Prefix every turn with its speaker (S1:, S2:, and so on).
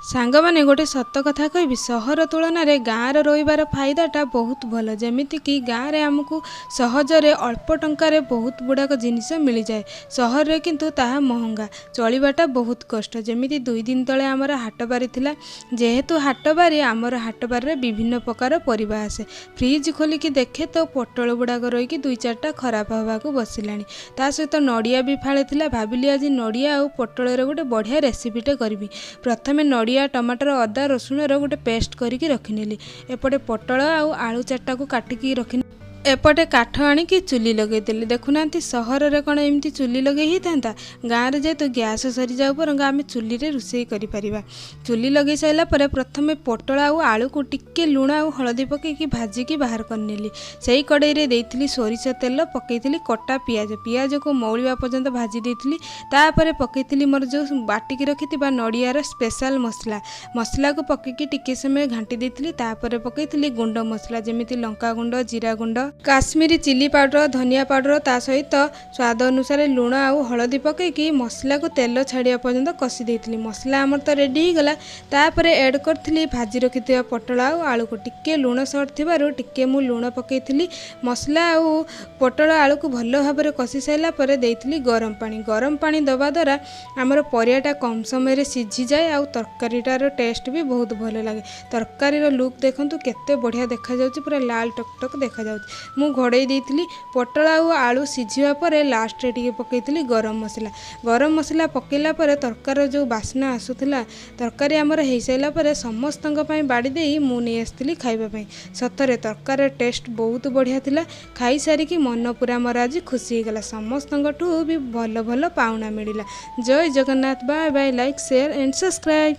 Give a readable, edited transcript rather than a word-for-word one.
S1: ସାଙ୍ଗମାନେ, ଗୋଟେ ସତ କଥା କହିବି, ସହର ତୁଳନାରେ ଗାଁରେ ରହିବାର ଫାଇଦାଟା ବହୁତ ଭଲ। ଯେମିତିକି ଗାଁରେ ଆମକୁ ସହଜରେ ଅଳ୍ପ ଟଙ୍କାରେ ବହୁତ ଗୁଡ଼ାକ ଜିନିଷ ମିଳିଯାଏ। ସହରରେ କିନ୍ତୁ ତାହା ମହଙ୍ଗା, ଚଳିବାଟା ବହୁତ କଷ୍ଟ। ଯେମିତି 2 ଦିନ ତଳେ ଆମର ହାଟବାରି ଥିଲା। ଯେହେତୁ ହାଟବାରି, ଆମର ହାଟବାରିରେ ବିଭିନ୍ନ ପ୍ରକାର ପରିବା ଆସେ। ଫ୍ରିଜ୍ ଖୋଲିକି ଦେଖେ ତ ପୋଟଳ ଗୁଡ଼ାକ ରହିକି ଦୁଇ ଚାରିଟା ଖରାପ ହେବାକୁ ବସିଲାଣି। ତା ସହିତ ନଡ଼ିଆ ବି ଫାଳେ ଥିଲା। ଭାବିଲି ଆଜି ନଡ଼ିଆ ଆଉ ପୋଟଳରେ ଗୋଟେ ବଢ଼ିଆ ରେସିପିଟେ କରିବି। ପ୍ରଥମେ ନଡ଼ିଆ, ଟମାଟର, ଅଦା, ରସୁଣର ଗୋଟେ ପେଷ୍ଟ କରିକି ରଖିନେଲି। ଏପଟେ ପୋଟଳ ଆଉ ଆଳୁ ଚାରିଟାକୁ କାଟିକି ରଖି ଏପଟେ କାଠ ଆଣିକି ଚୁଲି ଲଗେଇଦେଲି। ଦେଖୁନାହାନ୍ତି, ସହରରେ କ'ଣ ଏମିତି ଚୁଲି ଲଗେଇ ହେଇଥାନ୍ତା? ଗାଁରେ ଯେହେତୁ ଗ୍ୟାସ୍ ସରିଯାଉ ବରଂ ଆମେ ଚୁଲିରେ ରୋଷେଇ କରିପାରିବା। ଚୁଲି ଲଗେଇ ସାରିଲା ପରେ ପ୍ରଥମେ ପୋଟଳ ଆଉ ଆଳୁକୁ ଟିକେ ଲୁଣ ଆଉ ହଳଦୀ ପକାଇକି ଭାଜିକି ବାହାର କରିନେଲି। ସେଇ କଡ଼େଇରେ ଦେଇଥିଲି ସୋରିଷ ତେଲ, ପକାଇଥିଲି କଟା ପିଆଜ। ପିଆଜକୁ ମଉଳିବା ପର୍ଯ୍ୟନ୍ତ ଭାଜି ଦେଇଥିଲି। ତାପରେ ପକାଇଥିଲି ମୋର ଯେଉଁ ବାଟିକି ରଖିଥିବା ନଡ଼ିଆର ସ୍ପେଶାଲ ମସଲା। ମସଲାକୁ ପକାଇକି ଟିକେ ସମୟ ଘାଣ୍ଟି ଦେଇଥିଲି। ତାପରେ ପକାଇଥିଲି ଗୁଣ୍ଡ ମସଲା, ଯେମିତି ଲଙ୍କା ଗୁଣ୍ଡ, ଜିରା ଗୁଣ୍ଡ, କାଶ୍ମୀରୀ ଚିଲି ପାଉଡ଼ର, ଧନିଆ ପାଉଡ଼ର। ତା ସହିତ ସ୍ୱାଦ ଅନୁସାରେ ଲୁଣ ଆଉ ହଳଦୀ ପକାଇକି ମସଲାକୁ ତେଲ ଛାଡ଼ିବା ପର୍ଯ୍ୟନ୍ତ କଷି ଦେଇଥିଲି। ମସଲା ଆମର ତ ରେଡ଼ି ହେଇଗଲା। ତାପରେ ଏଡ଼୍ କରିଥିଲି ଭାଜି ରଖିଥିବା ପୋଟଳ ଆଉ ଆଳୁକୁ। ଟିକେ ଲୁଣ ସର୍ଟ ଥିବାରୁ ଟିକେ ମୁଁ ଲୁଣ ପକାଇଥିଲି। ମସଲା ଆଉ ପୋଟଳ ଆଳୁକୁ ଭଲ ଭାବରେ କଷି ସାରିଲା ପରେ ଦେଇଥିଲି ଗରମ ପାଣି। ଗରମ ପାଣି ଦେବା ଦ୍ୱାରା ଆମର ପରିବାଟା କମ୍ ସମୟରେ ସିଝିଯାଏ ଆଉ ତରକାରୀଟାର ଟେଷ୍ଟ ବି ବହୁତ ଭଲ ଲାଗେ। ତରକାରୀର ଲୁକ୍ ଦେଖନ୍ତୁ, କେତେ ବଢ଼ିଆ ଦେଖାଯାଉଛି, ପୁରା ଲାଲ ଟକ୍ ଟକ୍ ଦେଖାଯାଉଛି। ମୁଁ ଘୋଡ଼େଇ ଦେଇଥିଲି। ପୋଟଳ ଆଉ ଆଳୁ ସିଝିବା ପରେ ଲାଷ୍ଟରେ ଟିକେ ପକାଇଥିଲି ଗରମ ମସଲା। ଗରମ ମସଲା ପକାଇଲା ପରେ ତରକାରୀର ଯେଉଁ ବାସ୍ନା ଆସୁଥିଲା! ତରକାରୀ ଆମର ହେଇସାରିଲା ପରେ ସମସ୍ତଙ୍କ ପାଇଁ ବାଡ଼ି ଦେଇ ମୁଁ ନେଇ ଆସିଥିଲି ଖାଇବା ପାଇଁ। ସତରେ ତରକାରୀର ଟେଷ୍ଟ ବହୁତ ବଢ଼ିଆ ଥିଲା। ଖାଇସାରିକି ମନ ପୁରା ମୋର ଆଜି ଖୁସି ହେଇଗଲା। ସମସ୍ତଙ୍କଠୁ ବି ଭଲ ଭଲ ପାଉଣା ମିଳିଲା। ଜୟ Jagannath. Bye bye. Like, share and subscribe.